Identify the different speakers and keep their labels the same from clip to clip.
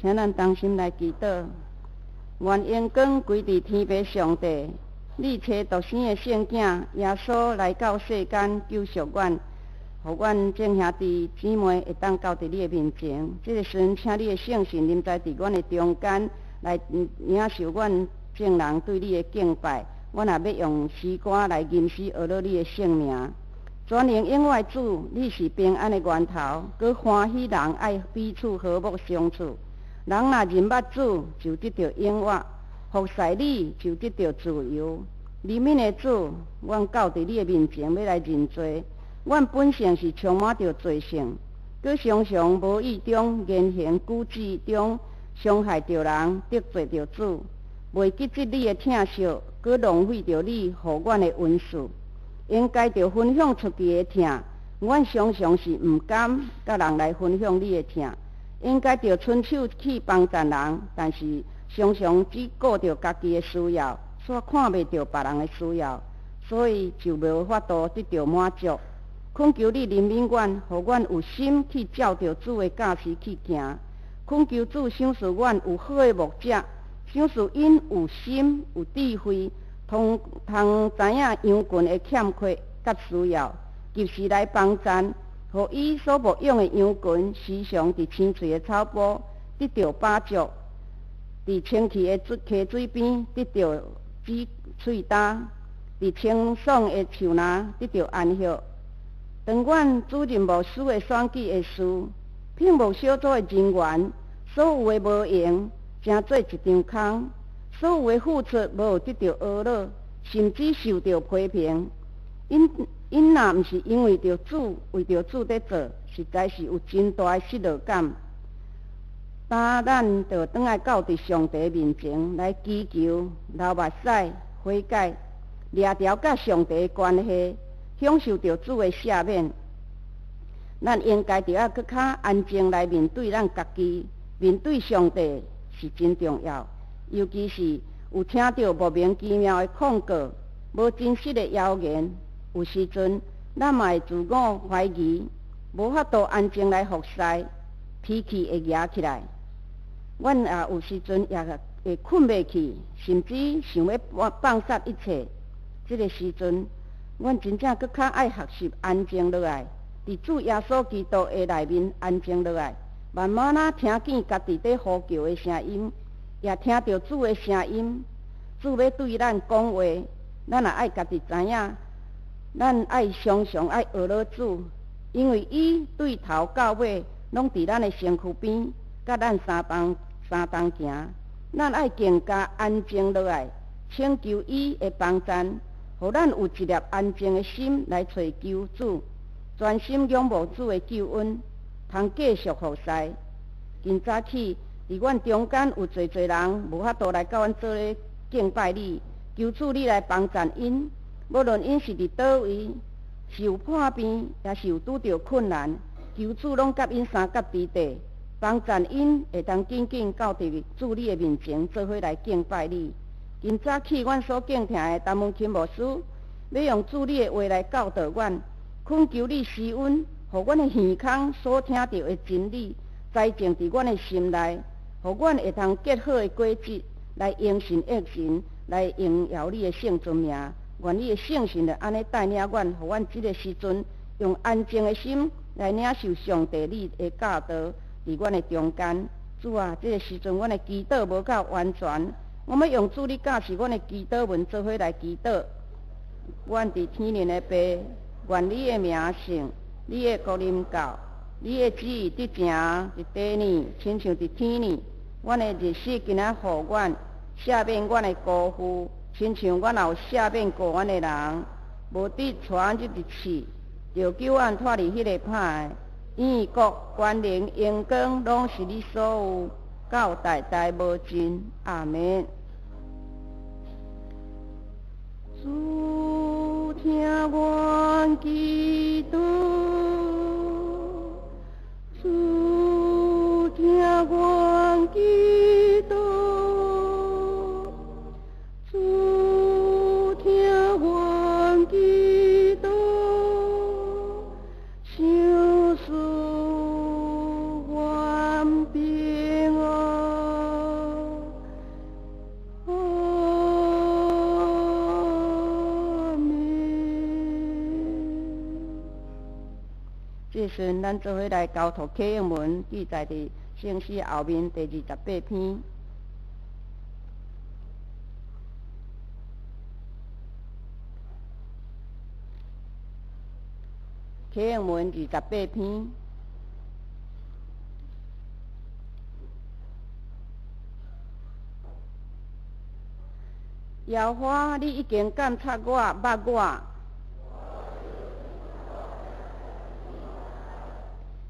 Speaker 1: 請咱同心來祈禱。願榮光歸佇天父上帝，你差獨生的聖囝耶穌來到世間救贖阮，予阮眾兄弟姊妹會當到佇你的面前。這個時陣，請你的聖神臨在佇阮的中間，來領受阮眾人對你的敬拜。阮也欲用詩歌來吟詩呵咾你的聖名。全能永活的主，你是平安的源頭，閣歡喜人愛彼此和睦相處。人若認捌主，就得著永活；服侍你，就得著自由。憐憫的主，阮到佇你的面前欲來認罪。阮本性是充滿著罪性，閣常常無意中言行舉止中傷害著人，得罪著主，袂記得你的疼惜，閣浪費著你予阮的恩賜。應該著分享出去的疼，阮常常是毋甘佮人來分享你的疼。應該著伸手去幫贊人，但是常常只顧著家己的需要，煞看袂著別人的需要，所以就無法度得著滿足。懇求你憐憫阮，予阮有心去照著主的教示去行。懇求主賞賜阮有好的牧者，賞賜𪜶有心有智慧，通通知影羊群的欠缺佮需要，及時來幫贊。予伊所牧養的羊群，時常佇青翠的草埔得著飽足，佇清氣的水溪水邊得著止喙焦，佇清爽的樹林得著安歇。當阮主任牧師的選舉的事，聘牧小組的人員，所有的無閒，成做一場空；所有的付出無有得著呵咾，甚至受著批評。𪜶𪜶若毋是因為著主，為著主佇做，實在是有真大的失落感。當咱著轉來到佇上帝面前來祈求、流目屎、悔改，掠調佮上帝的關係，享受著主的赦免。咱應該著愛閣較安靜來面對咱家己，面對上帝是真重要。尤其是有聽著莫名其妙的控告、無真實的謠言。有時陣，咱嘛會自我懷疑，無法度安靜來服侍，脾氣會夯起來。阮也有時陣也會睏袂去，甚至想欲放殺一切。這個時陣，阮真正閣較愛學習安靜落來，佇主耶穌基督的內面安靜落來，慢慢仔聽見家己佇呼叫的聲音，也聽著主的聲音。主欲對咱講話，咱也愛家己知影。咱愛常常愛呵咾主，因為伊對頭到尾攏佇咱的身軀邊，佮咱相同相同行。咱愛更加安靜落來，請求伊的幫贊，予咱有一粒安靜的心來揣求主，專心仰慕主的救恩，通繼續服侍。今早起，佇阮中間有濟濟人無法度來佮阮做伙敬拜你，求主你來幫贊𪜶。無論𪜶是佇佗位，是有破病，抑是有拄著困難，求主攏佮𪜶相佮佇地，幫贊𪜶會當緊緊到佇主你的面前，做伙來敬拜你。今早起，阮所敬聽的陳文钦牧師，欲用主你的話來教導阮，懇求你施恩，予阮的耳孔所聽著的真理，栽種佇阮的心內，予阮會通結好的果子，來榮神益人，來榮耀你的聖尊名。願你的聖神就按呢帶領阮，予阮這個時陣用安靜的心來領受上帝你的教導，佇阮的中間。主啊，這個時陣阮的祈禱無夠完全，我欲用主你教示阮的祈禱文做伙來祈禱。阮佇天頂的父，願你的名聖，你的國臨到，你的旨意得成佇地呢，親像佇天呢。阮的日食今仔予阮，赦免阮的辜負，親像阮也有赦免過阮的人，無得帶阮入試，著救阮脫離彼个歹的。因為國、權能、榮光，攏是你所有，到代代無盡。阿們。主聽阮祈禱，主聽阮祈禱，主聽阮祈禱，賞賜阮平安。這時陣，咱做伙來交託啟應文，記載佇聖詩後面第二十八篇。啟應文二十八篇。耶和華，你已經監察我，捌我。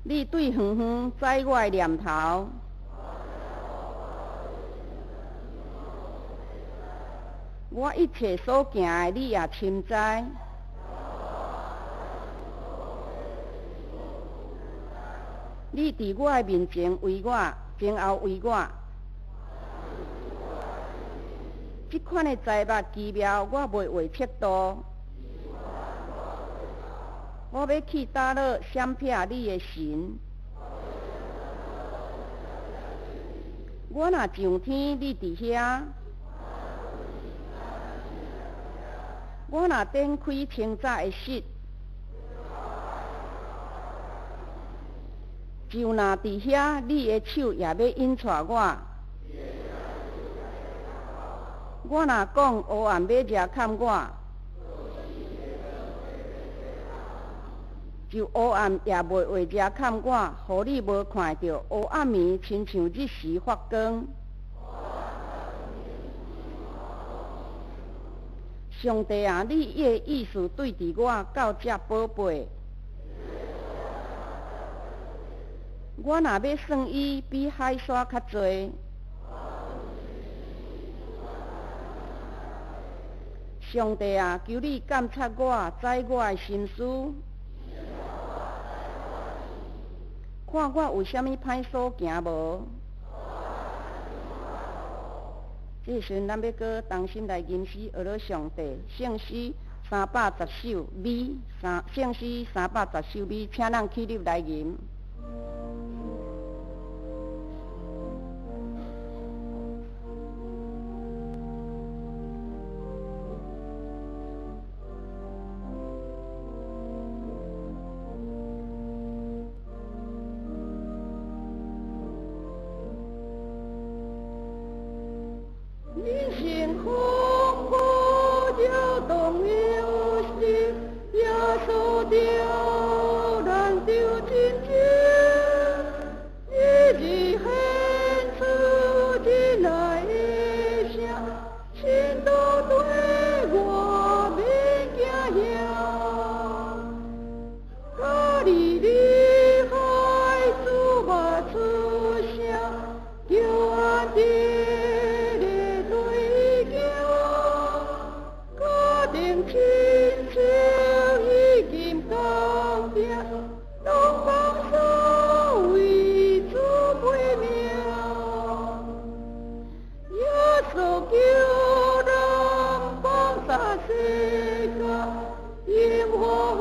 Speaker 1: 你對遠遠知我的念頭。我一切所行的，你也深知。你佇我的面前為我，前後為我。這款的財物奇妙，我袂話測度。我欲去佗落閃避你的神？我若上天，你佇遐；我若展開清早的室，就若佇遐，你的手也欲引帶我。我若講黑暗欲遮崁我，就黑暗也袂會遮崁我，予你無看著黑暗暝，親像日時發光。上帝啊，你的意思對佇我到遮寶貝。我若欲算伊，比海沙較濟。上帝啊，求你監察我，知我的心思。看我有啥物歹所行無？這時陣，咱欲閣同心來吟詩，學做上帝聖詩310首美，三聖詩三百十首美，請咱起立來吟。人生風雨搖動有時，耶穌著咱著親情，一日獻出真愛的聲，神都對我免驚嚇。加利利海主嘛出聲，叫安伫咧對行，家庭親像已經講定，攏放手為主背命。耶穌叫人放下世界，榮華富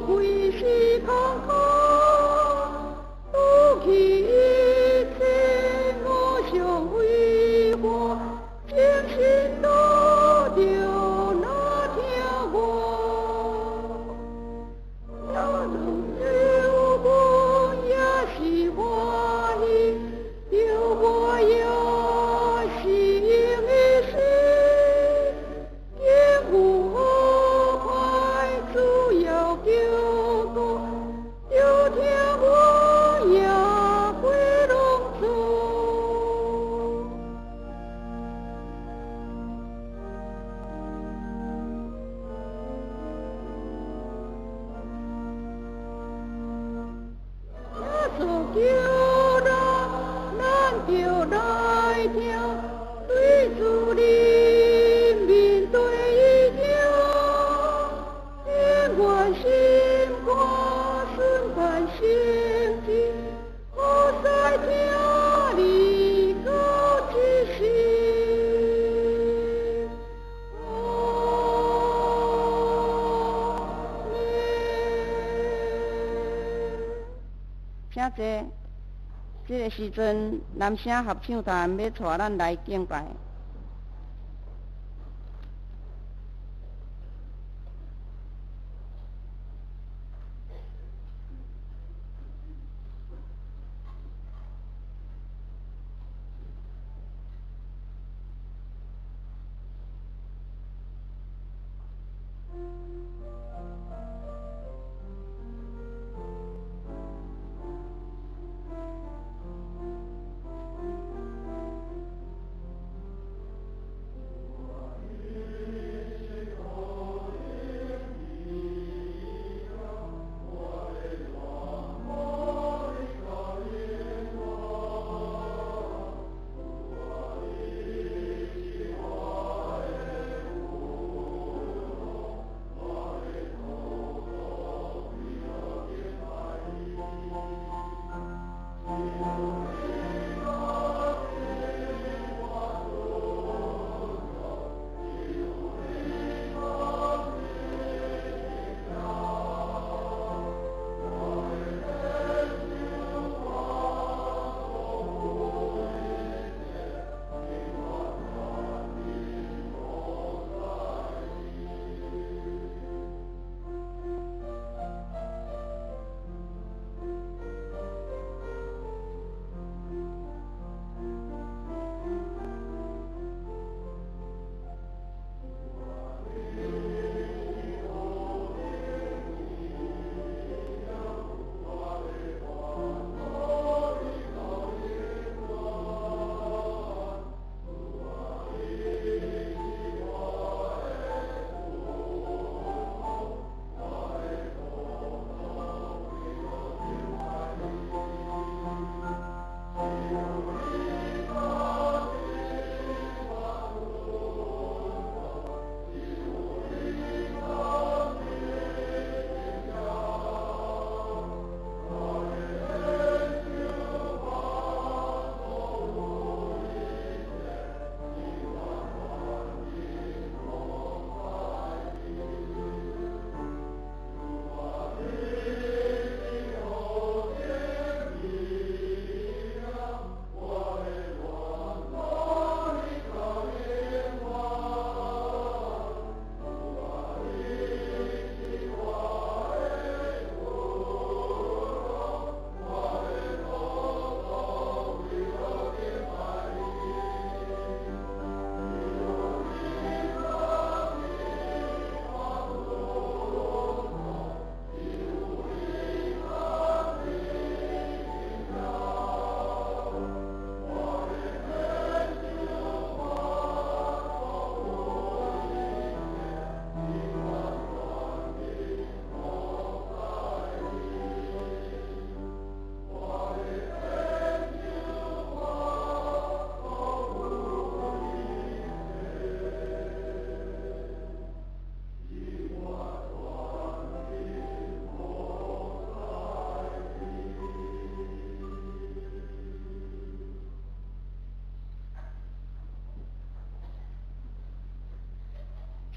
Speaker 1: 貴是空空，除去一切偶像毀壞，真心都著若聽我。若有阮也是歡喜，著我也是用的心，天父好歹主要叫我，著聽我也過攏做。耶穌叫咱，咱著來聽，對主裡面對伊聽，永遠心肝順盼聖旨，好似聽你到這時。阿們。請坐。這个時陣，男聲合唱團欲帶咱來敬拜。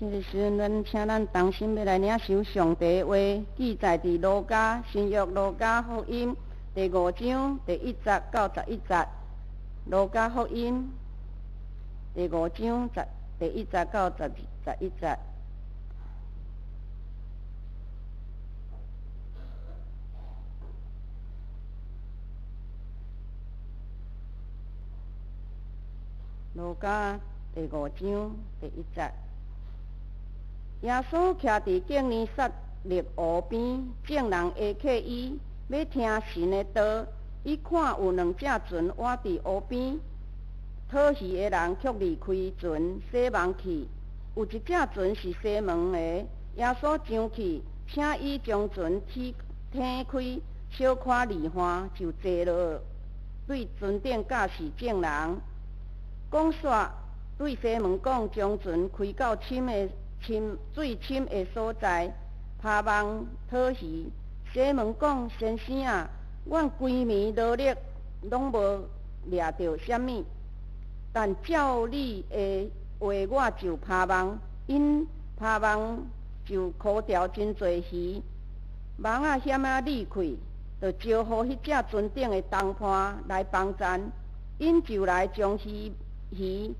Speaker 1: 這个時陣，咱請咱同心欲來領受上帝的話，記載佇路加新約路加福音第五章第一節到十一節。路加福音第五章十第一節到十十一節。路加第五章第一節。耶穌徛佇革尼撒勒湖邊，眾人下客伊，欲聽神的道。伊看有兩隻船倚佇湖邊，討魚的人卻離開船洗網去。有一隻船是西門的，耶穌上去，請伊將船推開，小可離岸，就坐落，對船頂教示眾人。講煞對西門講，將船開到深的深水深的所在，拋網討魚。西門講：先生啊，阮規暝努力，攏無掠著啥物，但照你的話，我就拋網。𪜶拋網就箍牢真濟魚，網仔險仔裂開，就招呼彼隻船頂的同伴來幫贊，𪜶就來將魚魚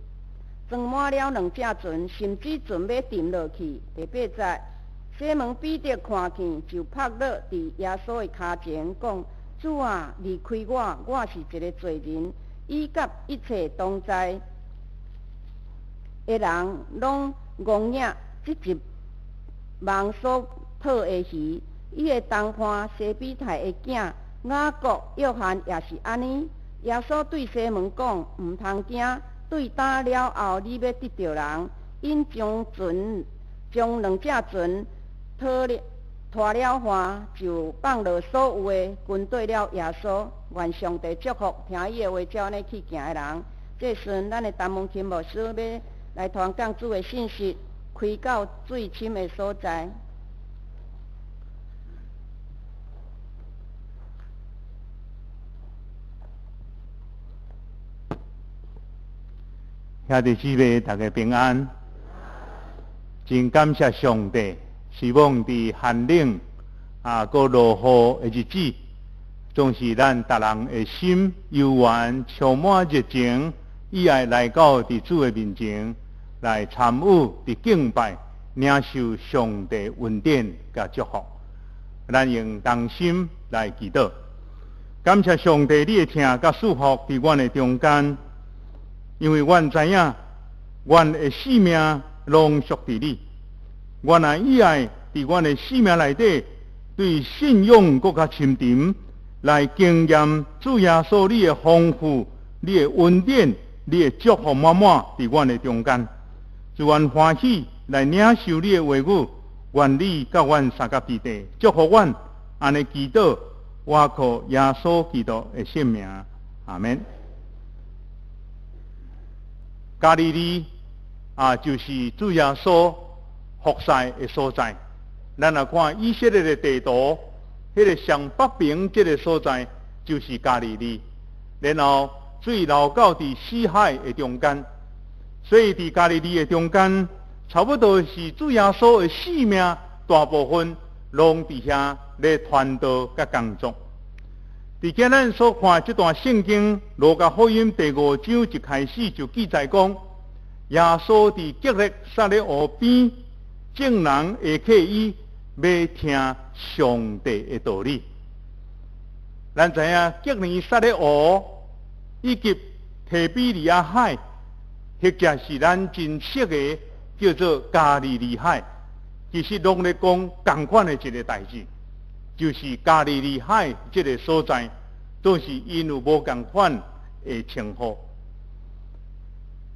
Speaker 1: 裝滿了兩隻船，甚至船欲沉落去。第八節，西門彼得看見，就仆落佇耶穌的跤前，講：主啊，離開我，我是一個罪人。伊佮一切同在的人，攏戇影這一網所討的魚。伊的同伴西庇太的囝雅各、約翰也是按呢。耶穌對西門講：毋通驚。對今了後，你欲得著人。𪜶將船將兩隻船拖了拖了岸，就放落所有的，跟綴了耶穌。願上帝祝福聽伊的話，照按呢去行的人。這時陣，咱的陳文钦牧師欲來傳講主的信息，開到水深的所在。
Speaker 2: 兄弟姊妹，大家平安。真感謝上帝，希望佇寒冷啊，閣落雨的日子，總是咱逐人的心猶原充滿熱情，意愛來到佇主的面前來參與佇敬拜，領受上帝恩典佮祝福。咱用同心來祈禱，感謝上帝，你的疼佮祝福佇阮的中間。因為阮知影，阮的性命攏屬佇你。阮也意愛佇阮的性命內底，對信仰閣較深沉，來經驗主耶穌你的豐富、你的恩典、你的祝福滿滿佇阮的中間。祝阮歡喜來領受你的話語，願你佮阮相佮佇地，祝福阮。按呢祈禱，我靠耶穌基督的聖名，阿們。加利利啊，就是主耶穌服侍的所在。咱若看以色列的地圖，彼個上北邊這个所在就是加利利，然後水流到佇死海的中間，所以佇加利利的中間，差不多是主耶穌的性命大部分攏佇遐咧傳道佮工作。佇今咱所看這段聖經，路加福音第五章一開始就記載講，耶穌佇革尼撒勒湖邊，眾人下客伊欲聽上帝的道理。咱知影革尼撒勒湖以及提比利亞海，或者是咱真熟的叫做加利利海，其實攏咧講仝款的一个代誌。就是加利利海這个所在，總是𪜶有無仝款的稱呼。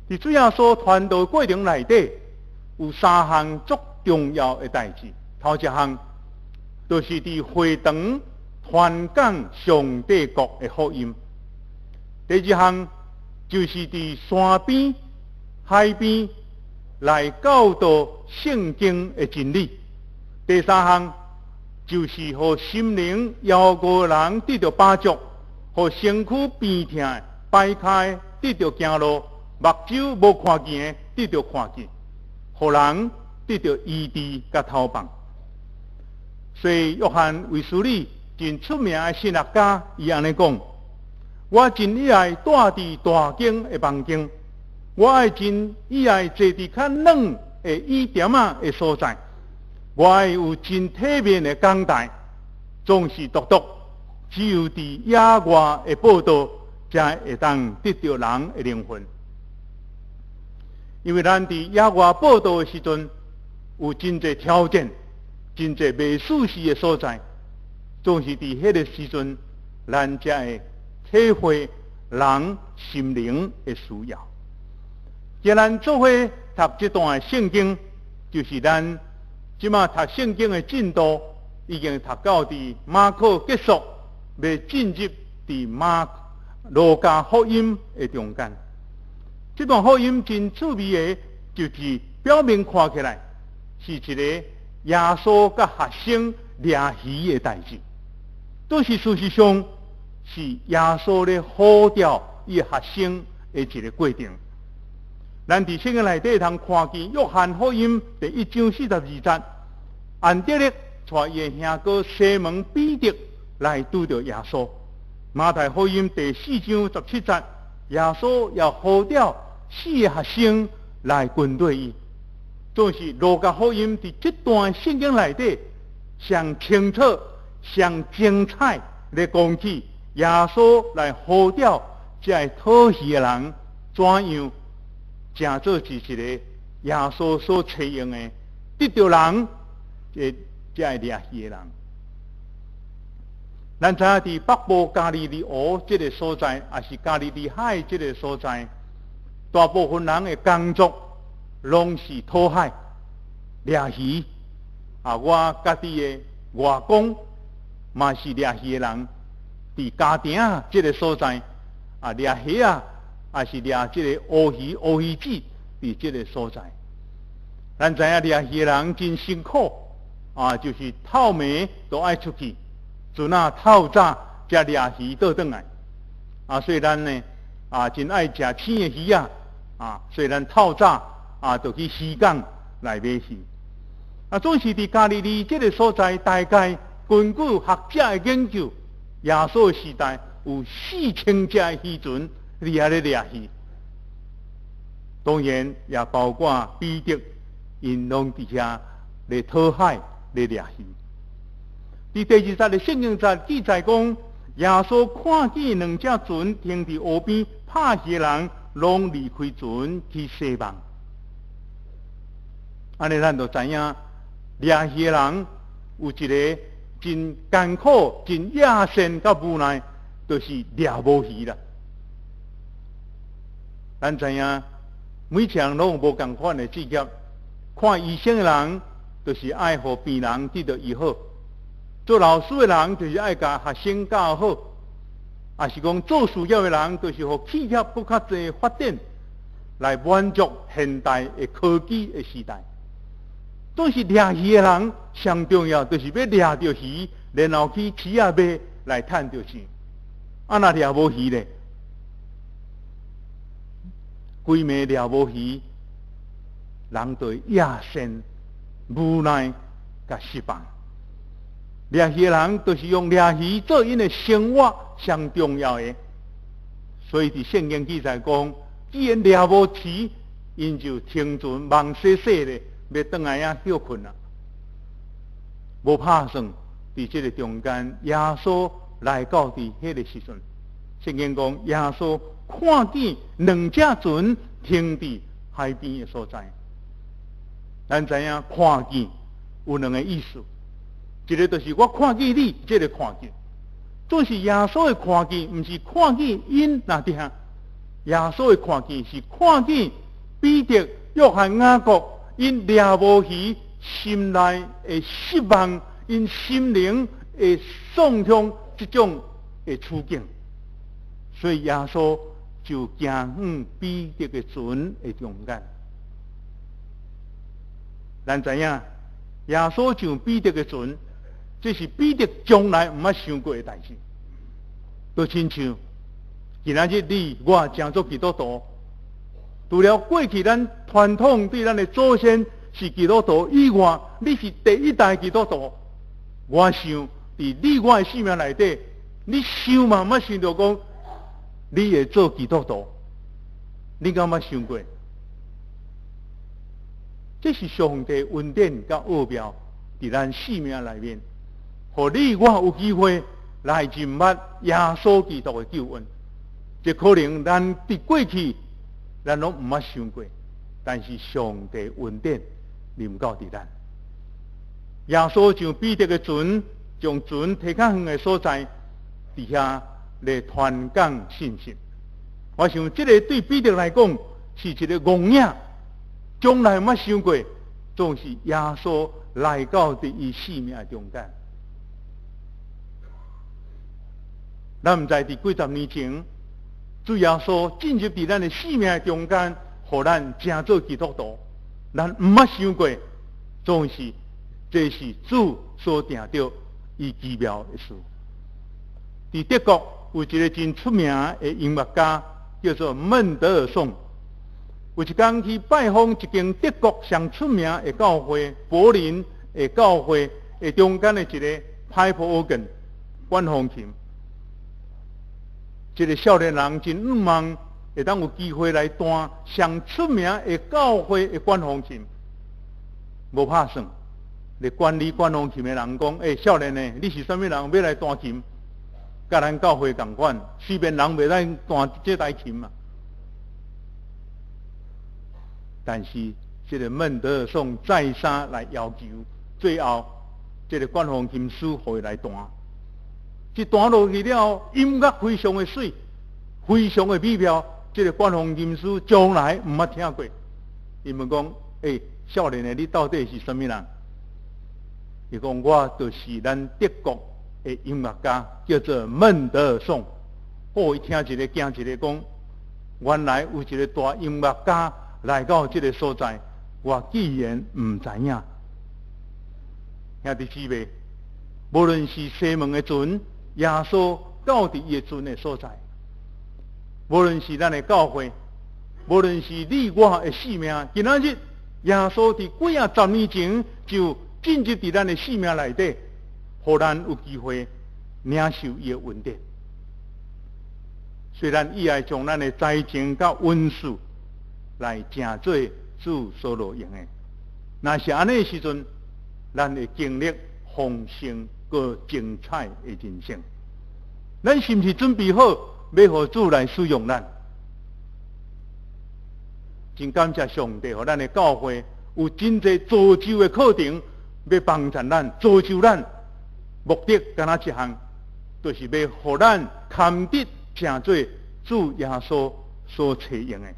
Speaker 2: 佇主耶穌傳道過程內底，有三項足重要的代誌。頭一項，就是佇會堂傳講上帝國的福音；第二項，就是佇山邊、海邊來教導聖經的真理；第三項，就是予心靈枵餓人得著飽足，予身軀病痛的擺開得著行路，目睭無看見的得著看見，予人得著醫治佮透放。所以約翰衛斯理真出名的神學家，伊按呢講：我真喜愛蹛佇大間的房間，我愛真喜愛坐佇較軟的椅墊仔的所在，我愛有真體面的講台，總是獨獨只有佇野外的報道，才會當得著人的靈魂。因為咱佇野外報道的時陣，有真濟挑戰，真濟袂舒適的所在，總是佇彼个時陣，咱才會體會人心靈的需要。今咱做伙讀這段的聖經，就是咱這馬讀聖經的進度已經讀到佇馬可結束，欲進入佇馬路加福音的中間。這段福音真趣味的，就是表面看起來是一個耶穌佮學生掠魚的代誌，但是事實上是耶穌咧呼召伊學生的一個過程。咱佇聖經內底通看見約翰福音第一章42節，安德烈帶伊的兄哥西門彼得來拄著耶穌。馬太福音第四章17節，耶穌也呼召四个學生來跟隨伊。總是路加福音佇這段聖經內底，上清楚、上精彩咧講起耶穌來呼召這个討魚的人，怎樣成做是一個耶穌所採用的得著人的這个掠魚的人。咱知影佇北部加利利湖這个所在，抑是加利利海這个所在，大部分人的工作攏是討海掠魚。啊，我家己的外公嘛是掠魚的人，佇家埕仔這个所在啊，掠蝦仔，抑是掠這个烏魚、烏魚子，佇這个所在。咱知影掠魚的人真辛苦啊，就是透暝都愛出去，船仔透早才掠魚倒轉來。啊，所以咱呢啊，真愛食生的魚仔啊，所以咱透早啊，就去漁港來買魚。啊，總是佇加利利這个所在，大概根據學者的研究，耶穌時代有4000隻漁船佇遐咧掠魚。當然也包括彼得，𪜶攏佇遐咧討海咧掠魚。佇第二節的聖經節記載講，耶穌看見兩隻船停佇湖邊，拍魚的人攏離開船去洗網。按呢，咱就知影掠魚的人有一个真艱苦、真野性佮無奈，就是掠無魚啦。咱知影每一人攏有無仝款的職業，看醫生的人就是愛予病人得著醫好；做老師的人就是愛共學生教好；抑是講做事業的人，就是予企業閣較濟發展，來滿足現代的科技的時代。總是掠魚的人，上重要就是欲掠著魚，然後去市仔賣來趁著錢。啊，若掠無魚咧，規暝掠無魚，人就會野性、無奈佮失望。掠魚的人就是用掠魚做𪜶的生活上重要的。所以佇聖經記載講，既然掠無魚，𪜶就停船網洗洗咧，欲轉來遐歇睏啦。無拍算，佇這个中間，耶穌來到佇彼个時陣，聖經講耶穌看見兩隻船停佇海邊的所在。咱知影看見有兩个意思，一个就是我看見你，這个看見，總是耶穌的看見，毋是看見𪜶若佇遐。耶穌的看見是看見彼得、約翰、雅各𪜶掠無魚，心內的失望，𪜶心靈的創傷這種的處境，所以耶穌就行向彼得的船的中間。咱知影，耶穌上彼得的船，這是彼得從來毋捌想過的代誌。就親像今仔日你我成做基督徒，除了過去咱傳統對咱的祖先是基督徒以外，你是第一代基督徒。我想，佇你我的生命內底，你想嘛毋捌想著講，你會做基督徒？你敢捌想過？這是上帝恩典佮奧妙，佇咱生命內面，予你我有機會來認捌耶穌基督的救恩。這可能咱佇過去，咱攏毋捌想過，但是上帝恩典臨到佇咱。耶穌上彼得的船，將船提較遠的所在，佇遐來傳講信息。我想這个對彼得來講是一个戇影，從來毋捌想過，總是耶穌來到佇伊生命中間。咱毋知佇幾十年前，主耶穌進入佇咱的生命中間，予咱成做基督徒，咱毋捌想過，總是這是主所定著伊奇妙的事。佇德國有一个真出名的音樂家，叫做孟德爾頌。有一工去拜訪一間德國上出名的教會——柏林的教會的中間的一个派普奧根管風琴。這个少年人真向望會當有機會來彈上出名的教會的管風琴，無拍算。咧管理管風琴的人講：欸，少年的，你是啥物人？欲來彈琴？佮咱教會仝款，隨便人袂使彈這台琴嘛。但是這个孟德爾頌再三來要求，最後這个管風琴師予伊來彈。一彈落去了，音樂非常的媠，非常的美妙。這个管風琴師從來毋捌聽過。伊問講：欸，少年的，你到底是啥物人？伊講：我就是咱德國的音樂家，叫做孟德爾頌。哦，伊聽一个驚一个，講原來有一个大音樂家來到這个所在，我竟然毋知影。兄弟姊妹，無論是西門的船，耶穌到佇伊的船的所在；無論是咱的教會，無論是你我的生命，今仔日耶穌佇幾仔十年前就進入佇咱的生命內底，予咱有機會領受伊的恩典。雖然伊愛將咱的才情佮恩賜來成做主所樂用的，若是按呢的時陣，咱會經歷豐盛閣精彩的人生。咱是毋是準備好欲予主來使用咱？真感謝上帝，予咱的教會有真濟造就的課程，欲幫助咱、造就咱。目的敢若一項，就是欲予咱堪得成做主耶穌所揣用的。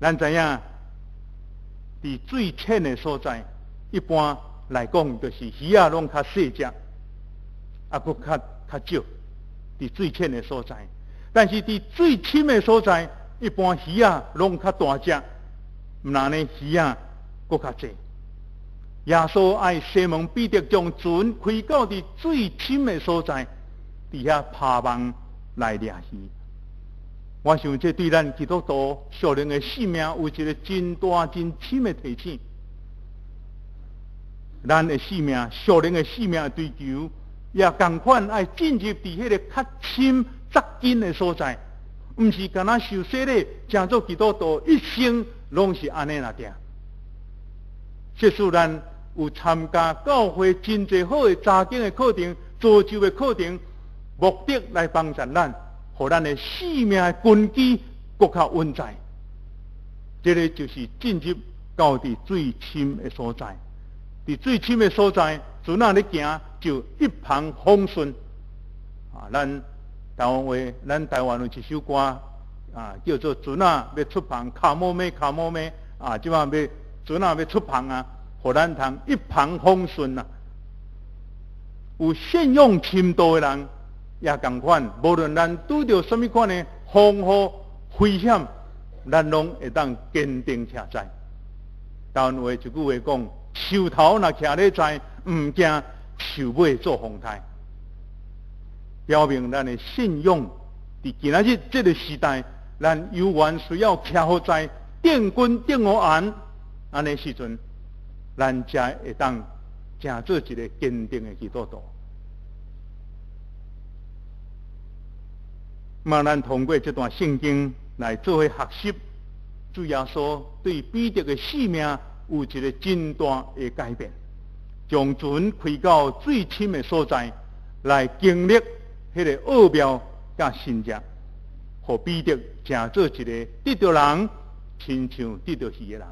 Speaker 2: 咱知影，佇水淺的所在，一般來講就是魚仔攏較細隻，啊，閣較較少。佇水淺的所在，但是佇水深的所在，一般魚仔攏較大隻，毋但呢魚仔閣較濟。耶穌愛西門彼得將船開到佇水深的所在，佇遐拋網來掠魚。我想這對咱基督徒屬靈的生命有一个真大真深的提醒。咱的生命，屬靈的生命的追求，也仝款愛進入佇彼个較深扎根的所在，毋是干焦受洗禮，成做基督徒一生攏是按呢爾定。即使咱有參加教會真濟好的查經的課程、造就的課程，目的來幫助咱，予咱的生命的根基閣較穩在。這个就是進入到佇水深的所在，佇水深的所在，船仔咧行就一帆風順。啊，咱台灣話，咱台灣有一首歌啊，叫做《船仔欲出帆》，跤毛馬，跤毛馬啊，這擺欲船仔欲出帆啊，予咱通一帆風順啊。有信仰深度的人也仝款，無論咱拄著啥物款的風雨危險，咱攏會當堅定徛在。台灣話一句話講：樹頭若徛咧在，毋驚樹尾做風颱。表明咱的信仰佇今仔日這个時代，咱猶原需要徛好在定軍定予安，按呢時陣，咱才會當成做一个堅定的基督徒。嘛，咱通過這段聖經來做伙學習，主耶穌對彼得的性命有一个真大的改變，將船開到水深的所在，來經歷彼个奧妙佮神蹟，予彼得成做一个得著人，親像得著魚的人。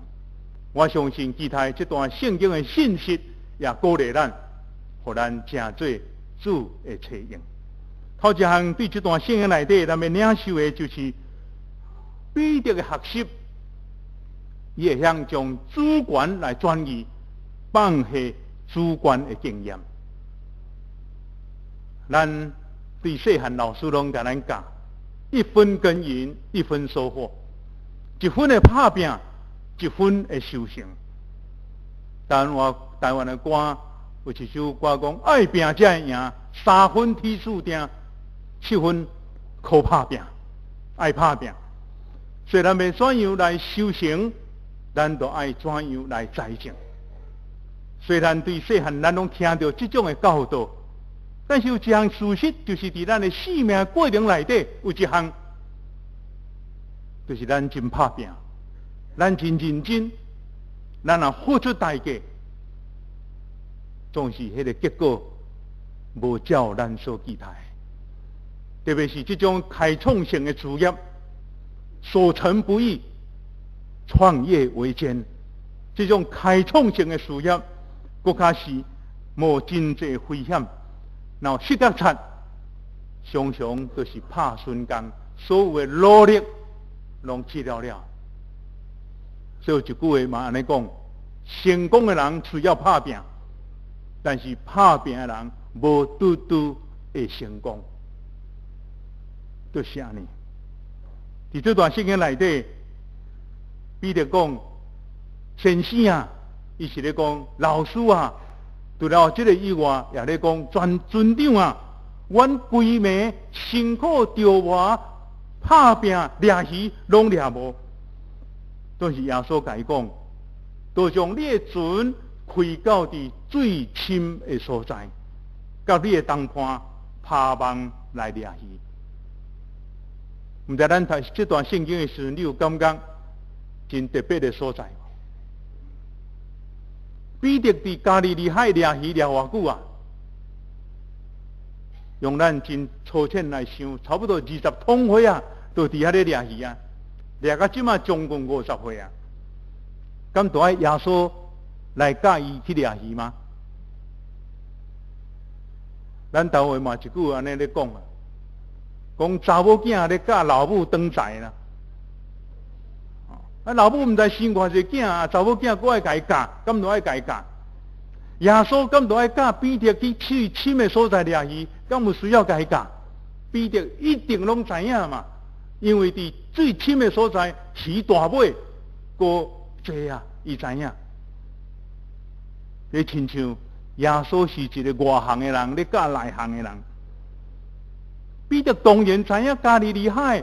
Speaker 2: 我相信其他這段聖經的信息也鼓勵咱，予咱成做主的冊用。頭一項對這段聖經內底，咱欲領受的就是彼得的學習，伊會曉將主權來轉移，放下主觀的經驗。咱對細漢老師攏共咱教，一分耕耘一分收穫，一分的拍拚，一分的收成。台灣的歌有一首歌講：愛拚才會贏，三分天注定，七分靠拍拚，愛拍拚。所以咱欲怎樣來收成，咱就愛怎樣來栽種。雖然對細漢咱攏聽著這種的教導，但是有一項事實，就是佇咱的生命過程內底有一項，就是咱真拍拚，咱真認真，咱若付出代價，總是彼个結果無照咱所期待。特別是這種開創性的事業，所成不易，創業維艱，這種開創性的事業，閣較是冒真濟危險，然後失覺察，常常都是拍損工，所有的努力攏去了了。所以有一句話嘛按呢講：成功的人需要拍拚，但是拍拚的人無拄拄會成功，就是按呢。佇這段聖經內底，彼得講：先生啊，伊是咧講老師啊，除了這个以外，也咧講全船長啊，阮規暝辛苦著磨拍拚掠魚，攏掠無。但是耶穌共伊講，就將你的船開到佇水深的所在，佮你的同伴拋網來掠魚。毋知咱讀這段聖經的時陣，你有感覺真特別的所在無？彼得佇加利利海掠魚掠偌久啊？用咱真粗淺來想，差不多20通歲啊，都佇遐咧掠魚啊，掠到這馬將近50歲啊。敢都愛耶穌來教伊去掠魚嗎？咱台灣嘛一句按呢咧講啊，講查某囝咧教老母當財啦。啊，老母毋知生偌濟囝啊，查某囝閣愛共伊教，敢都愛共伊教？耶穌敢都愛教彼得去水深的所在掠魚，敢有需要共伊教？彼得一定攏知影嘛，因為佇水深的所在，魚大尾閣濟啊，伊知影。你親像耶穌是一个外行的人，咧教內行的人。彼得當然知影加利利海，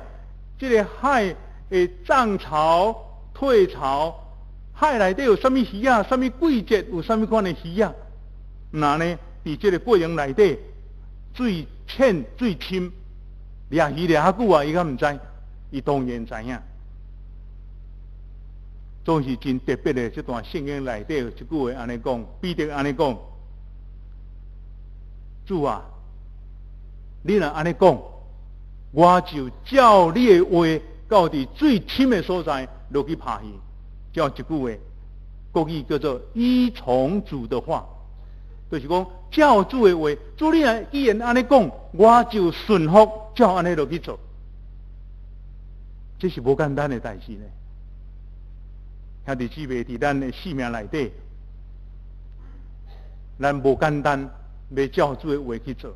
Speaker 2: 這个海會漲潮、退潮，海內底有啥物魚仔，啥物季節有啥物款的魚仔。那呢，佇這个過程內底，水淺水深，掠魚掠較久啊，伊敢毋知？伊當然知影。總是真特別的，這段聖經內底有一句話按呢講，彼得按呢講：主啊，你若按呢講，我就照你的話，到佇水深的所在落去拋魚。照這句話，國語叫做依從主的話，就是講照主的話。主你若既然按呢講，我就順服，照按呢落去做。這是無簡單的代誌呢。兄弟姊妹，佇咱的生命內底，咱無簡單欲照主的話去做。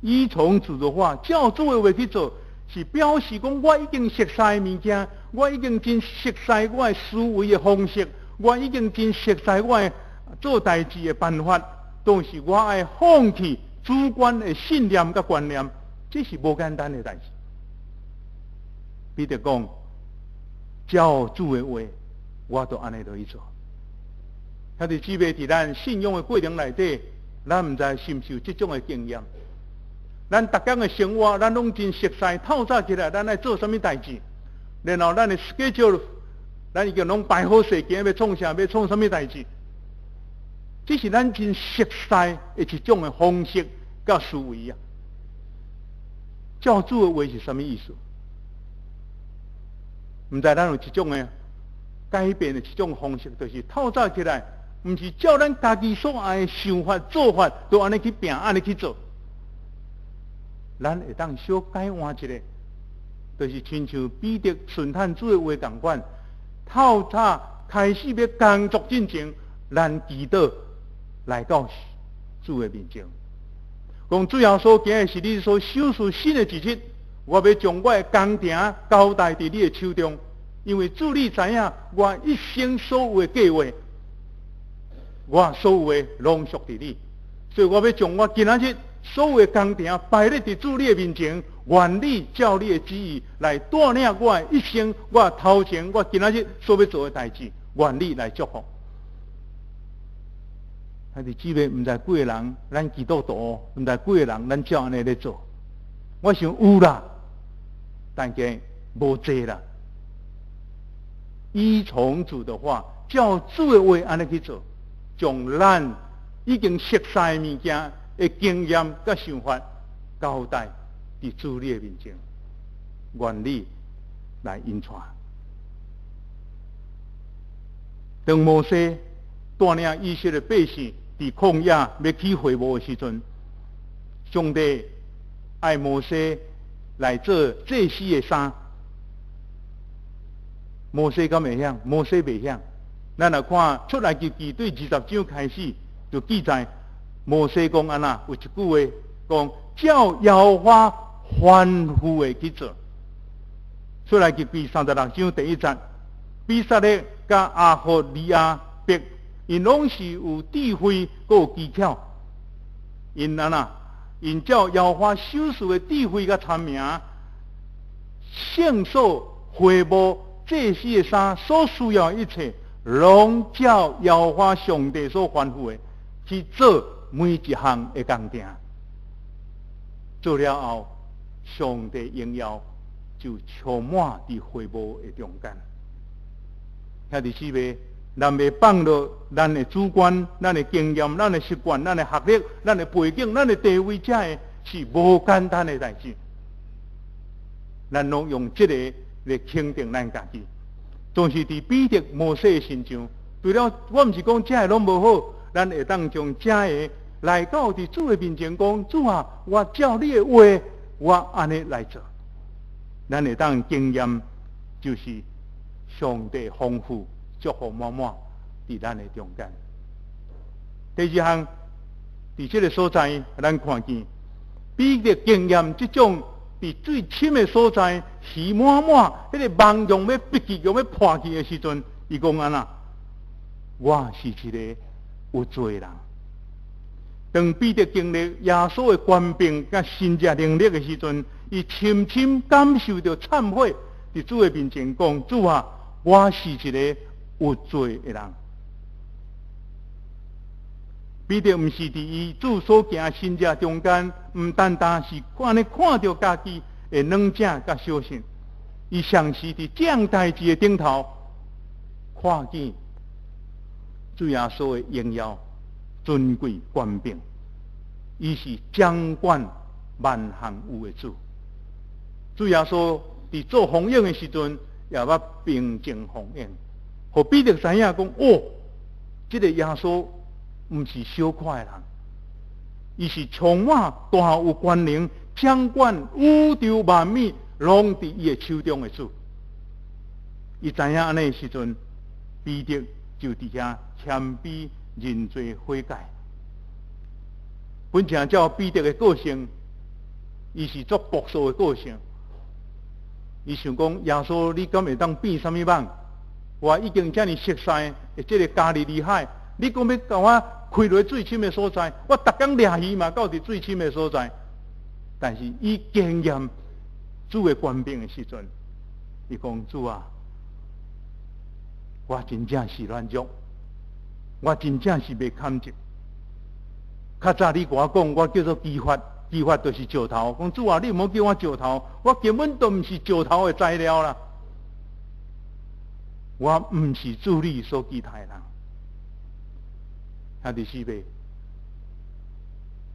Speaker 2: 依從主的話，照主的話去做，是表示講我已經熟悉物件，我已經真熟悉我的思維的方式，我已經真熟悉我的做代誌的辦法，但是我愛放棄主觀的信念佮觀念，這是無簡單的代誌。彼得講，照主的話，我就按呢落去做。兄弟姊妹，佇咱信仰的過程內底，咱毋知是毋是有這種的經驗。咱逐工的生活，咱攏真熟似，透早起來，咱愛做啥物代誌，然後咱的 schedule，咱已經攏排好勢，今日欲創啥，欲創啥物代誌。這是咱真熟似的一種的方式佮思維啊。照主的話是啥物意思？毋知咱有這種的改變的這種方式，就是透早起來，毋是照咱家己所愛的想法做法，就按呢去拚，按呢去做。咱會當小改換一下，就是親像彼得順趁主的話仝款，透早開始欲工作進前，咱祈禱來到主的面前，講主耶穌，今日是你所賞賜新的一日，我欲將我的工程交代佇你的手中，因為主你知影我一生所有的計劃，我所有的攏屬佇你，所以我欲將我今仔日所有的工程擺咧佇主你的面前，願你照你的旨意來帶領我的一生，我頭前我今仔日所欲做的代誌，願你來祝福。兄弟姊妹，毋知幾个人，咱基督徒，毋知幾个人，咱照按呢咧做。我想有啦，但是無濟啦。依從主的話，照主的話按呢去做，將咱已經熟似的物件的經驗佮想法交代佇主你的面前，願你來引帶。當摩西帶領以色列百姓佇曠野欲起會幕的時陣，上帝愛摩西來做祭司的衫。摩西敢會曉？摩西袂曉。咱來看出埃及記對20章開始就記載，摩西講按怎？有一句話講，照耶和華吩咐的去做。出埃及記36章第一節，比撒列佮亞何利亞伯，𪜶攏是有智慧，閣有技巧。𪜶按怎？𪜶照耶和華賞賜的智慧佮聰明，聖所會幕祭司的衫所需要的一切，攏照耶和華上帝所吩咐的去做每一項的工程。做了後，上帝榮耀就充滿佇會幕的中間。兄弟姊妹，咱袂放落咱的主觀、咱的經驗、咱的習慣、咱的學歷、咱的背景、咱的地位，這个是無簡單的代誌。咱攏用這个來肯定咱家己，總是佇彼得、摩西的身上。除了我毋是講這个攏無好，咱會當將這个來到佇主的面前講：主啊，我照你的話，我按呢來做。咱會當經驗，就是上帝豐富祝福滿滿佇咱的中間。第二項，佇這个所在，咱看見彼得經驗這種佇水深的所在，魚滿滿，彼个網用欲逼去，用欲破去的時陣，伊講按怎？我是一个有罪人。當彼得經歷耶穌的權柄佮神蹟能力的時陣，伊深深感受著懺悔，佇主的面前講：主啊，我是一个有罪的人。彼得毋是佇伊主所行神蹟中間，毋單單是按呢看著家己的軟正佮小信，伊上是佇這樣代誌的頂頭，看見主耶穌的榮耀、尊貴、權柄，伊是掌管萬項有的主。主耶穌佇做風湧的時陣，也捌平靜風湧，予彼得知影講：哦，這个耶穌毋是小看的人，伊是充滿大有權能、掌管宇宙萬物，攏佇伊的手中的主。伊知影按呢的時陣，彼得就佇遐謙卑認罪悔改。本正照彼得的個性，伊是足樸素的個性。伊想講耶穌，你敢會當變啥物網？我已經遮爾熟似的這个加利利海，你講欲共我開落水深的所在，我逐工掠魚嘛，到佇水深的所在。但是伊經驗主的權柄的時陣，伊講主啊，我真正是軟弱，我真正是袂堪得。較早你共我講，我叫做磯法，磯法就是石頭。講主啊，你毋好叫我石頭，我根本都毋是石頭的材料啦。我毋是主你所期待的人。兄弟姊妹，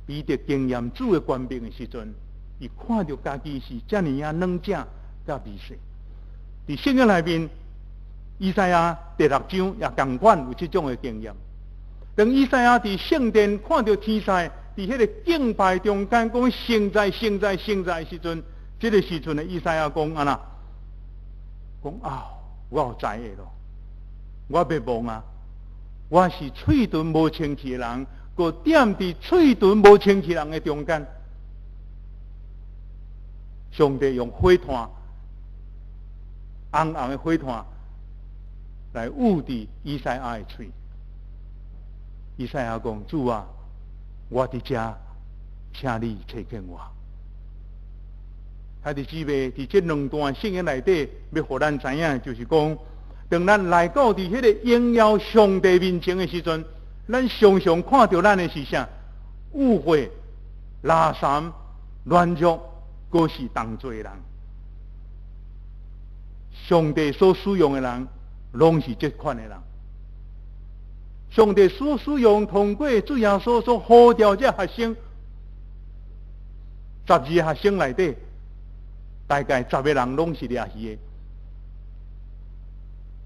Speaker 2: 彼得經驗主的權柄的時陣，伊看著家己是遮爾仔軟正佮微細。佇聖經內面，以賽亞第六章也仝款有這種的經驗。當以賽亞佇聖殿看著天使佇彼个敬拜中間講聖哉聖哉聖哉的時陣，這个時陣的以賽亞講按怎？講啊，我有災厄囉，我滅亡啊！我是喙唇無清氣的人，閣踮佇喙唇無清氣人的中間。上帝用火炭，紅紅的火炭來捂佇以賽亞的喙。以賽亞講：主啊，我佇遮，請你差遣我。兄弟姊妹，佇這兩段聖經內底，欲予咱知影，就是講，當咱來到佇彼个榮耀上帝面前的時陣，咱常常看著咱的是啥？污穢、垃圾、軟弱，閣是同罪的人。上帝所使用的人，攏是這款的人。上帝所使用，通過主耶穌所呼召這學生，12個學生內底，大概10個人攏是掠魚的。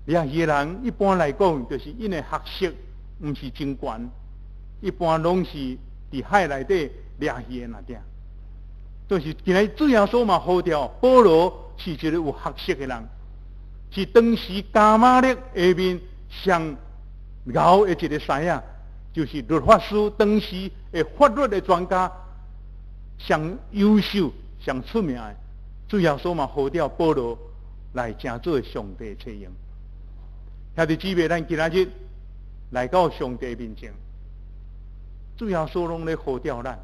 Speaker 2: 掠魚的人一般來講，就是𪜶的學識毋是真懸，一般攏是佇海內底掠魚的爾爾。就是今日主耶穌嘛呼召保羅是一個有學識的人，是當時迦瑪列下面上𠢕的一個師仔，就是律法師，當時的法律的專家，上優秀、上出名的。主耶穌嘛呼召保羅來成做上帝冊用。兄弟姊妹，咱今仔日來到上帝面前，主耶穌攏咧呼召咱。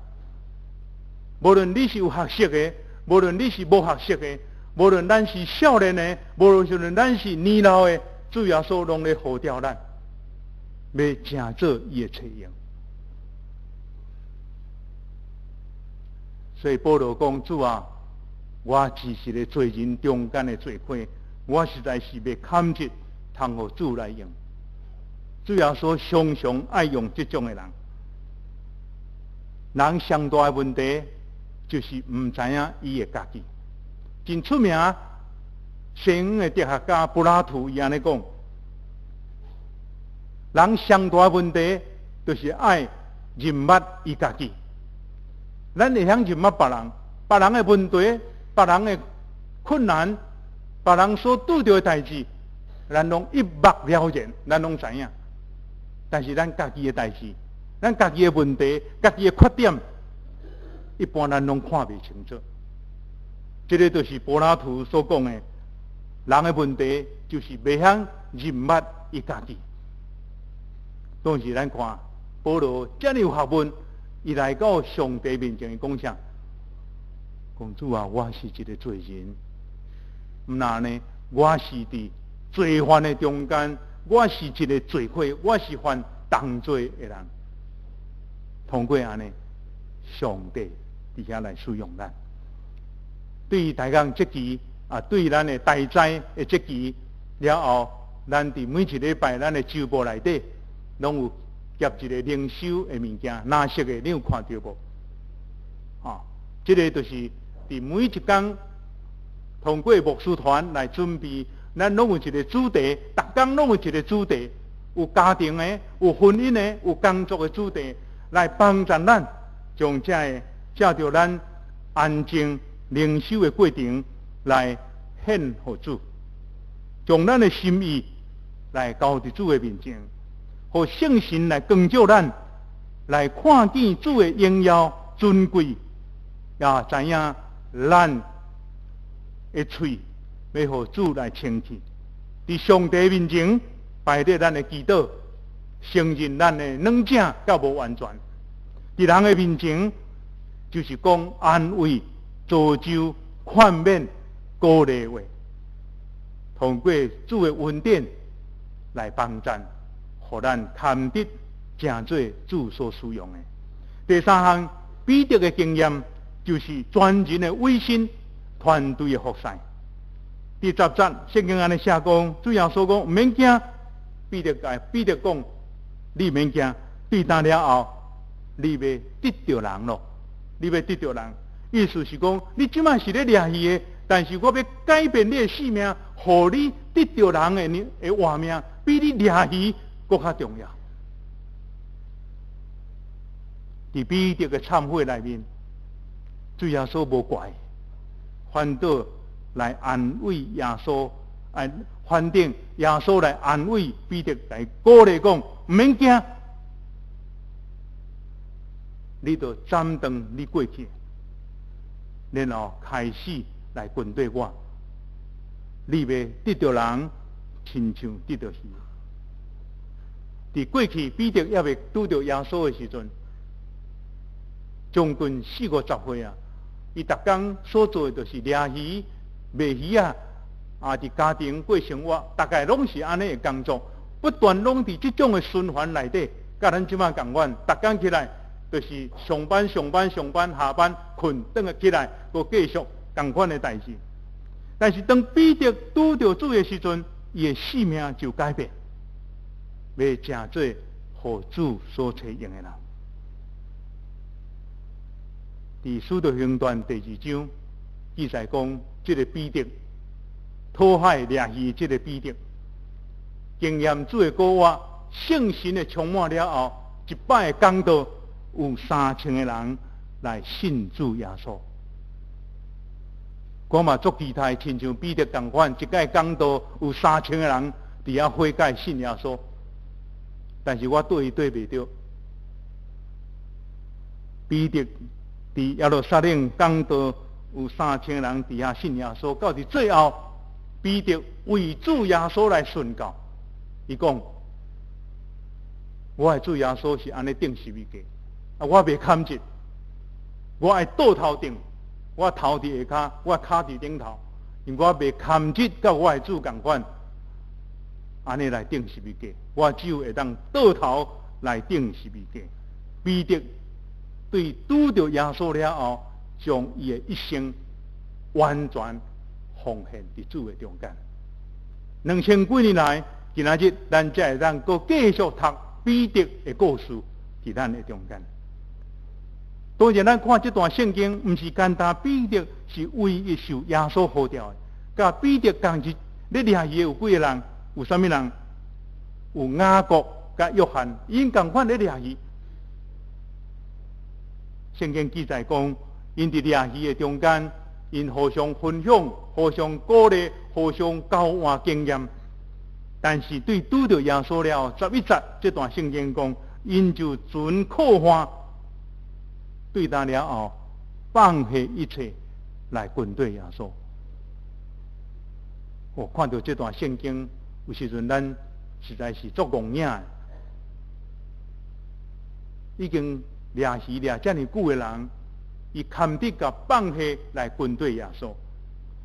Speaker 2: 無論你是有學識的，無論你是無學識的，無論咱是少年的，無論咱是年老的，主耶穌攏咧呼召咱，欲成做伊的冊用。所以保羅講：主啊，我只是個罪人中間的罪魁，我實在是袂堪得通予主來用。主耶穌常常愛用這種的人。人上大的問題就是毋知影伊的家己。真出名，西方的哲學家柏拉圖伊按呢講：人上大的問題就是愛認捌伊家己。咱會曉認捌別人，別人的問題，別人的困難，別人所拄著的代誌，咱攏一目了然，咱攏知影。但是咱家己的代誌，咱家己的問題，家己的缺點，一般咱攏看袂清楚。這个就是柏拉圖所講的，人的問題就是袂曉認捌伊家己。當時咱看保羅遮爾有學問，伊來到上帝面前，伊講啥？講主啊，我是一個罪人，毋若呢，我是佇罪犯的中間，我是一個罪魁，我是犯重罪的人。通過按呢，上帝佇遐來使用咱。對大家節期啊，對咱的大災的節期了後，咱佇每一禮拜咱的週報內底，攏有夾一個靈修的物件，藍色的，你有看著無？啊，這个就是佇每一工通過牧師團來準備，咱攏有一個主題，逐工攏有一個主題，有家庭的，有婚姻的，有工作的主題，來幫助咱將這个藉著咱安靜靈修的過程來獻予主，將咱的心意來交佇主的面前，予聖神來光照咱，來看見主的榮耀尊貴，也知影咱的喙欲予主來清氣，佇上帝面前擺佇咱的祈禱，承認咱的軟正佮無完全。佇人的面前，就是講安慰、造就、勸勉、鼓勵話。通過主的恩典來幫贊，予咱堪得成做主所使用的。第三項，彼得的經驗就是全人的委身，團隊的服侍。第十節聖經按呢寫講，主耶穌講毋免驚，彼得共彼得講，你免驚，對今了後，你欲得著人囉，你欲得著人，意思是講，你這擺是咧掠魚的，但是我欲改變你的性命，予你得著人的活命，比你掠魚閣較重要。佇彼得的懺悔內面，主耶穌無怪，反倒來安慰耶穌，哎，反正耶穌來安慰彼得，來鼓勵講，毋免驚，你著斬斷你過去，然後開始來跟綴我，你欲得著人，親像得著魚。佇過去彼得猶未拄著耶穌的時陣，將近四五十歲啊，伊逐工所做的就是掠魚、賣魚仔，啊，佇家庭過生活，大概攏是按呢的工作，不斷攏佇這種的循環內底，佮咱這擺仝款，逐工起來就是上班、上班、上班、下班、睏，轉來起來，閣繼續仝款的代誌。但是當彼得拄著主的時陣，伊的性命就改變，欲成做予主所揣用的人。佇《使徒行傳》第二章記載講，這个彼得討海掠魚，這个彼得經驗主的復活，聖神的充滿了後，一擺講道有3000个人來信主耶穌。我嘛足期待，親像彼得仝款，一擺講道有三千个人佇遐悔改信耶穌。但是我綴伊綴袂著，彼得。佇耶路撒冷講道有三千人佇遐信耶穌，到佇最後，彼得為主耶穌來宣告，伊講：我的主耶穌是按呢釘十字架，啊，我袂堪得，我愛倒頭釘，我頭佇下跤，我跤佇頂頭，因為我袂堪得佮我的主仝款，按呢來釘十字架，我只有會當倒頭來釘十字架。彼得對拄著耶穌了後，將伊的一生完全奉獻佇主的中間。兩千幾年來，今仔日咱才會當閣繼續讀彼得的故事佇咱的中間。當然，咱看這段聖經，毋是單單彼得是唯一受耶穌呼召的，佮彼得仝日咧掠魚的有幾个人？有啥物人？有雅各佮約翰，𪜶仝款咧掠魚。聖經記載講，𪜶佇掠魚的中間，𪜶互相分享、互相鼓勵、互相交換經驗。但是對拄著耶穌了後，11節這段聖經講，𪜶就船靠岸，對今了後，放下一切來跟綴耶穌。我看著這段聖經，有時陣咱實在是足戇影的，已經。掠魚掠遮爾久的人，伊堪得共放下來跟綴耶穌。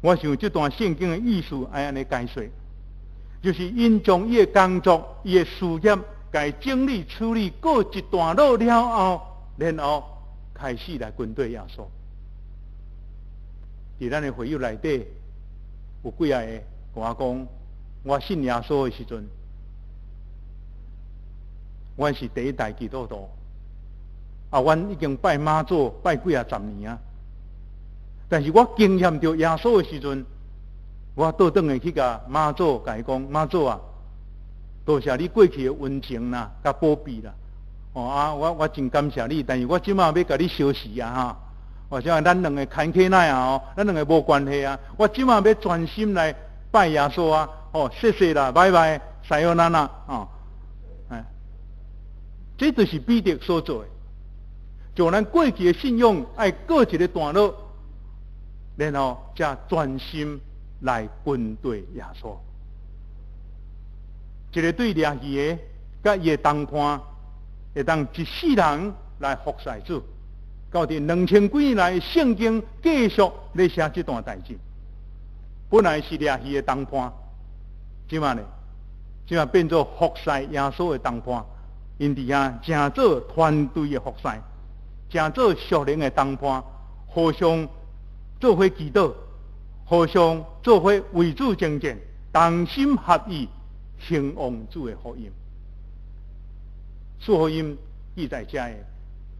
Speaker 2: 我想這段聖經的意思愛按呢解說，就是𪜶將伊的工作、伊的事業，共整理處理過一段落了後，然後開始來跟綴耶穌。佇咱的會友內底，有幾仔个共我講，我信耶穌的時陣，阮是第一代基督徒。啊，阮已經拜媽祖拜幾仔十年啊，但是我經驗著耶穌的時陣，我倒轉來去共媽祖共伊講，媽祖啊，多謝你過去的恩情啦，佮保庇啦，哦啊，我我真感謝你，但是我這馬欲共你相辭啊哈，或者咱兩个牽起來啊，咱兩个無關係啊，我這馬欲專心來拜耶穌啊，哦，謝謝啦，拜拜，さよなら，哦，哎，這就是彼得所做的。將咱過去的信仰愛過一个段落，然後才專心來跟綴耶穌。一个對掠魚的，佮伊的同伴，會當一世人來服侍主。到佇兩千幾年來，聖經繼續咧寫這段代誌。本來是掠魚的同伴，這馬呢，這馬變做服侍耶穌的同伴，𪜶佇遐成做團隊的服侍，成做屬靈的同伴，互相做伙祈禱，互相做伙為主征戰，同心合意興旺主的福音。四福音記載遮的，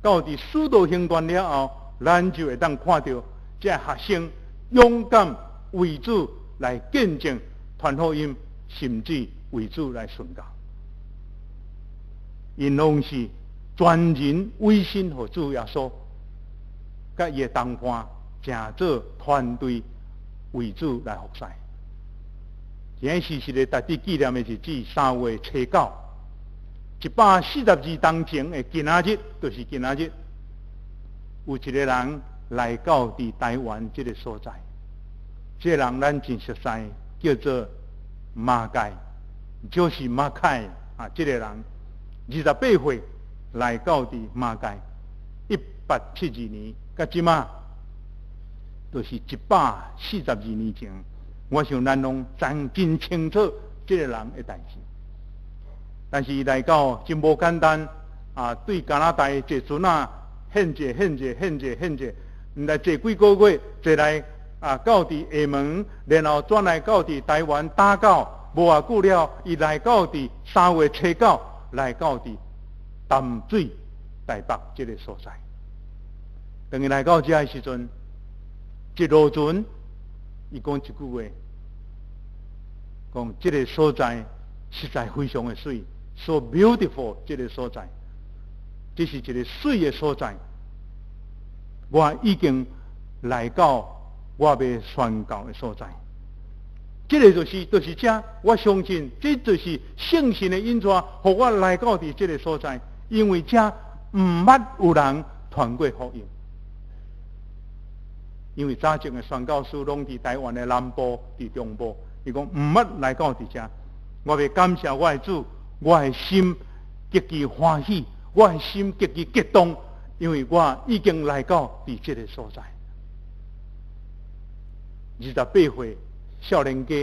Speaker 2: 到佇使徒行傳了後，咱就會當看著這學生勇敢為主來見證傳福音，甚至為主來宣教。𪜶攏是全人委身予主耶穌，佮伊的同伴，成做團隊為主來服侍。今日是一个值得紀念的日子，3月初9，142冬前的今仔日，就是今仔日，有一个人來到佇台灣這个所在。這个人咱真熟悉，叫做馬偕，就是馬凱啊！這個人28歲來到佇馬偕，1872年，佮這馬，就是142年前。我想咱攏真真清楚這个人的代誌。但是伊來到真無簡單啊！對加拿大坐船仔，獻祭獻祭獻祭獻祭，毋知坐幾個月，坐來啊到佇廈門，然後轉來到佇台灣打狗，無偌久了，伊來到佇3月初9，來到佇淡水台北這个所在。當伊來到遮的時陣，一落船，伊講一句話，講這个所在實在非常的媠，so beautiful 這个所在，這是一个媠的所在。我已經來到我欲宣教的所在。這个就是遮，我相信這就是聖神的引帶，予我來到佇這个所在，因為遮毋捌有人傳過福音。因為早前的宣教師攏佇台灣的南部、佇中部，伊講毋捌來到佇遮。我欲感謝我的主，我的心極其歡喜，我的心極其激動，因為我已經來到佇這个所在。28歲少年家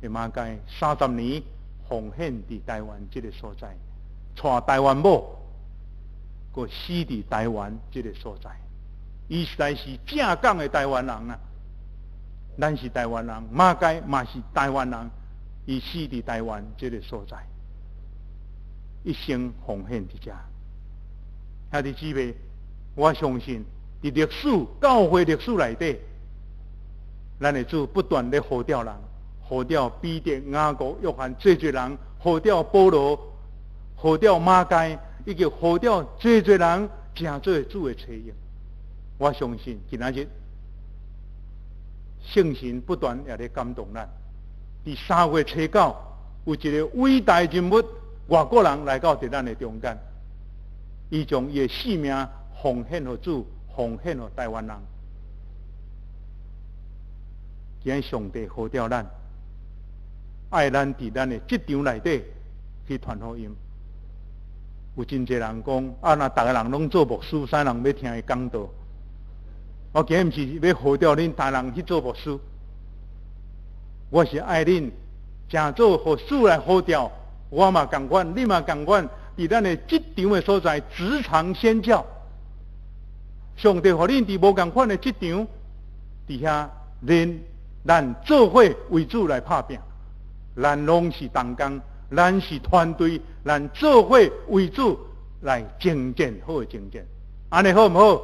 Speaker 2: 的馬偕30年奉獻佇台灣這个所在，娶台灣某，閣死佇台灣這个所在。伊實在是正港的台灣人啊！咱是台灣人，馬偕嘛是台灣人，伊死佇台灣這个所在，一生奉獻佇遮。兄弟姊妹，我相信佇歷史教會歷史內底，咱的主不斷咧呼召人，呼召彼得、雅各、約翰，濟濟人，呼召保羅，呼召馬偕，以及呼召濟濟人，成做主的差役。我相信今仔日聖神不斷也咧感動咱。佇3月初9，有一个偉大人物外國人來到佇咱的中間，伊將伊的性命奉獻予主，奉獻予台灣人。今日上帝呼召咱，愛咱佇咱的職場內底去傳福音。有真濟人講，啊，若逐个人攏做牧師，啥人欲聽伊講道？我今日毋是欲號召恁逐人去做牧師，我是愛恁誠做予主來呼召，我嘛仝款，你嘛仝款，佇咱的職場的所在，職場宣教。上帝予恁佇無仝款的職場，佇遐練咱做伙為主來拍拚，咱攏是同工，咱是團隊，咱做伙為主來征戰，好的征戰，按呢好毋好？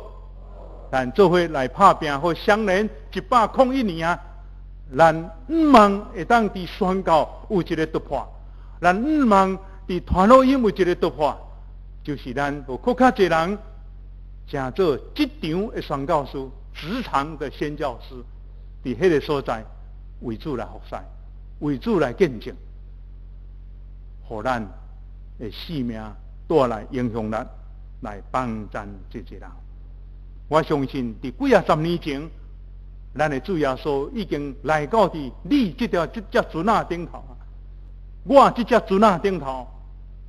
Speaker 2: 咱做伙來拍拚，予雙年101年啊！咱毋望會當佇宣教有一个突破，咱毋望佇傳福音有一个突破，就是咱有閣較濟人，成做職場的宣教師、職場的宣教師，佇彼个所在為主來服侍，為主來見證，予咱的性命帶來影響力，來幫贊這濟人。我相信，佇幾仔十年前，咱的主耶穌已經來到佇你這條這隻船仔頂頭，我這隻船仔頂頭，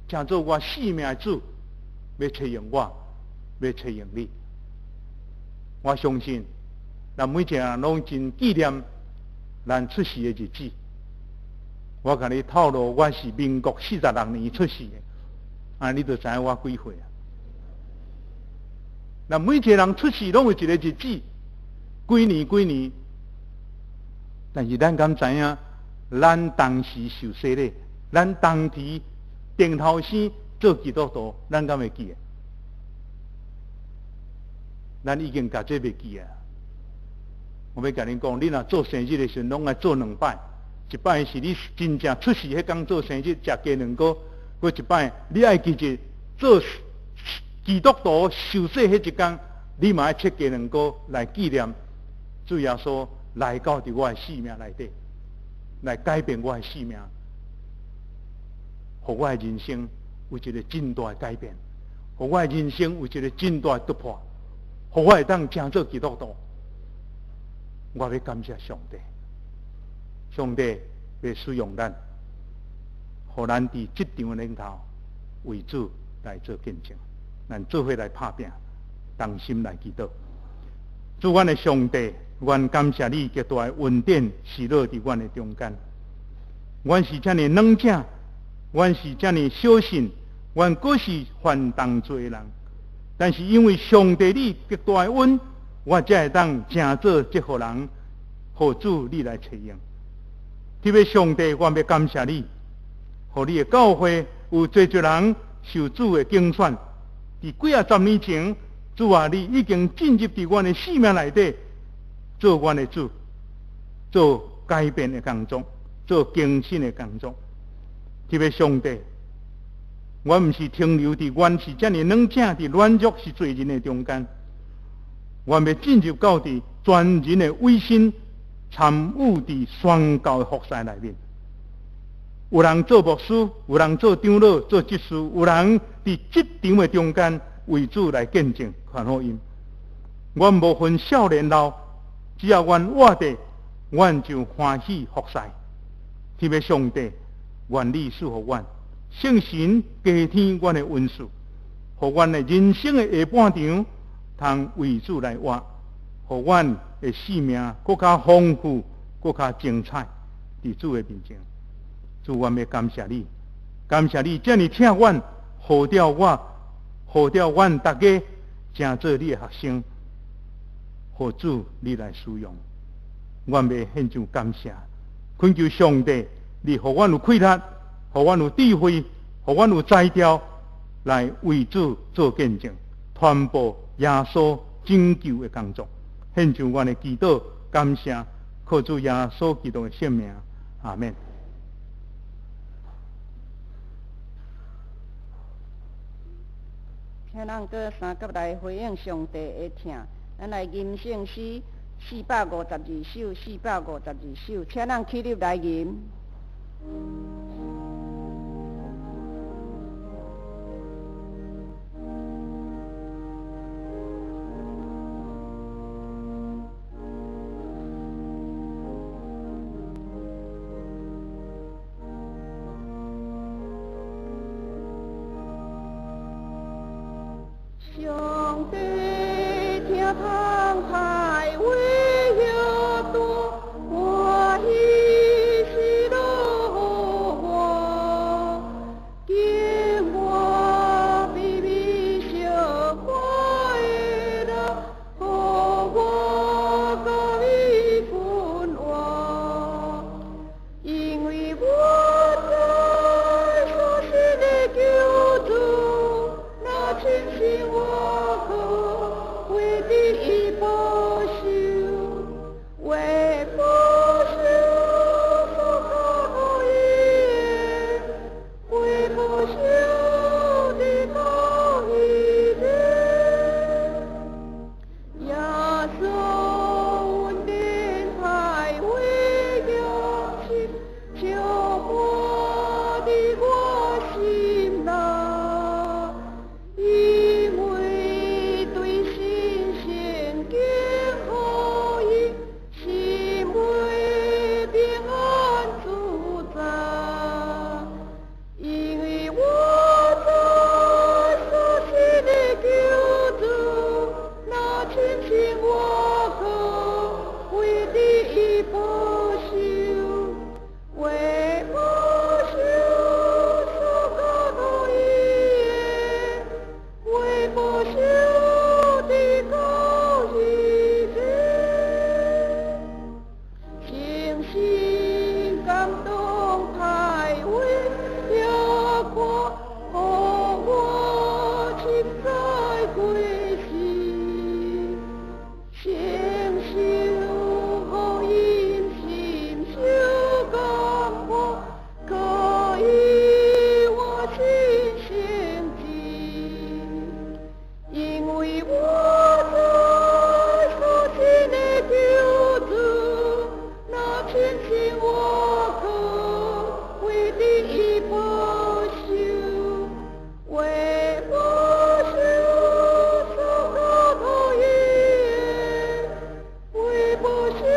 Speaker 2: 成做我性命的主，欲差用我，欲差用你。我相信，咱每一個人攏真紀念咱出世的日子。我共你透露，我是民國46年出世的，啊，你就知影我幾歲啊？那每一個人出世攏有一個日子，幾年幾年，但是咱敢知影，咱當時受洗禮，咱當時頂頭生做基督徒，咱敢會記得？咱已經共這袂記啊！我欲共恁講，你若做生日的時陣，攏愛做兩擺。一擺是你真正出世彼工做生日，食雞卵糕；閣一擺，你愛記住做基督徒受洗彼一工，你嘛愛切雞卵糕來紀念主耶穌來到佇我的生命內底，來改變我的生命，予我的人生有一個真大的改變，予我的人生有一個真大的突破，予我會當成做基督徒。我欲感謝上帝，上帝欲使用咱，予咱佇這場裡頭為主來做見證，咱做伙來拍拚，同心來祈禱。主阮的上帝，阮感謝你極大的恩典是落佇阮的中間。阮是遮爾軟正，阮是遮爾小信，阮閣是犯重罪的人。但是因為上帝你極大的恩，我才會當成做這號人，予主你來採用。特別上帝，我欲感謝你，予你的教會有濟濟人受主的揀選。佇幾仔十年前，主啊，你已經進入佇阮的生命內底，做阮的主，做改變的工作，做更新的工作。特別上帝，我毋是停留佇阮是遮爾軟正，佇軟弱是罪人的中間。我欲進入到佇全人的委身參與佇宣教的服事內面。有人做牧師，有人做長老、做執事，有人佇職場的中間為主來見證傳福音。阮無分少年老，只要阮活著，阮就歡喜服事。特別上帝，願你賜予阮聖神加添阮的恩賜，予阮的人生的下半場通為主來活，予阮的生命閣較豐富、閣較精彩，佇主的面前。主，阮欲感謝你，感謝你遮爾疼阮，呼召我，呼召阮逐家，成做你的學生，予主你來使用。阮欲獻上感謝，懇求上帝，你予阮有氣力，予阮有智慧，予阮有才調，來為主做見證，傳播耶穌拯救的工作。獻上阮的祈禱，感謝，靠主耶穌基督的聖名，阿們。
Speaker 1: 請咱閣三甲來回應上帝的疼，咱來吟聖詩452首，452首，請咱起立來吟。上帝疼痛歹話許多，歡喜喜樂我，叫我微微小快樂，予我佮伊分活，因為我知所信的救主，若親身我可為的伊。不是。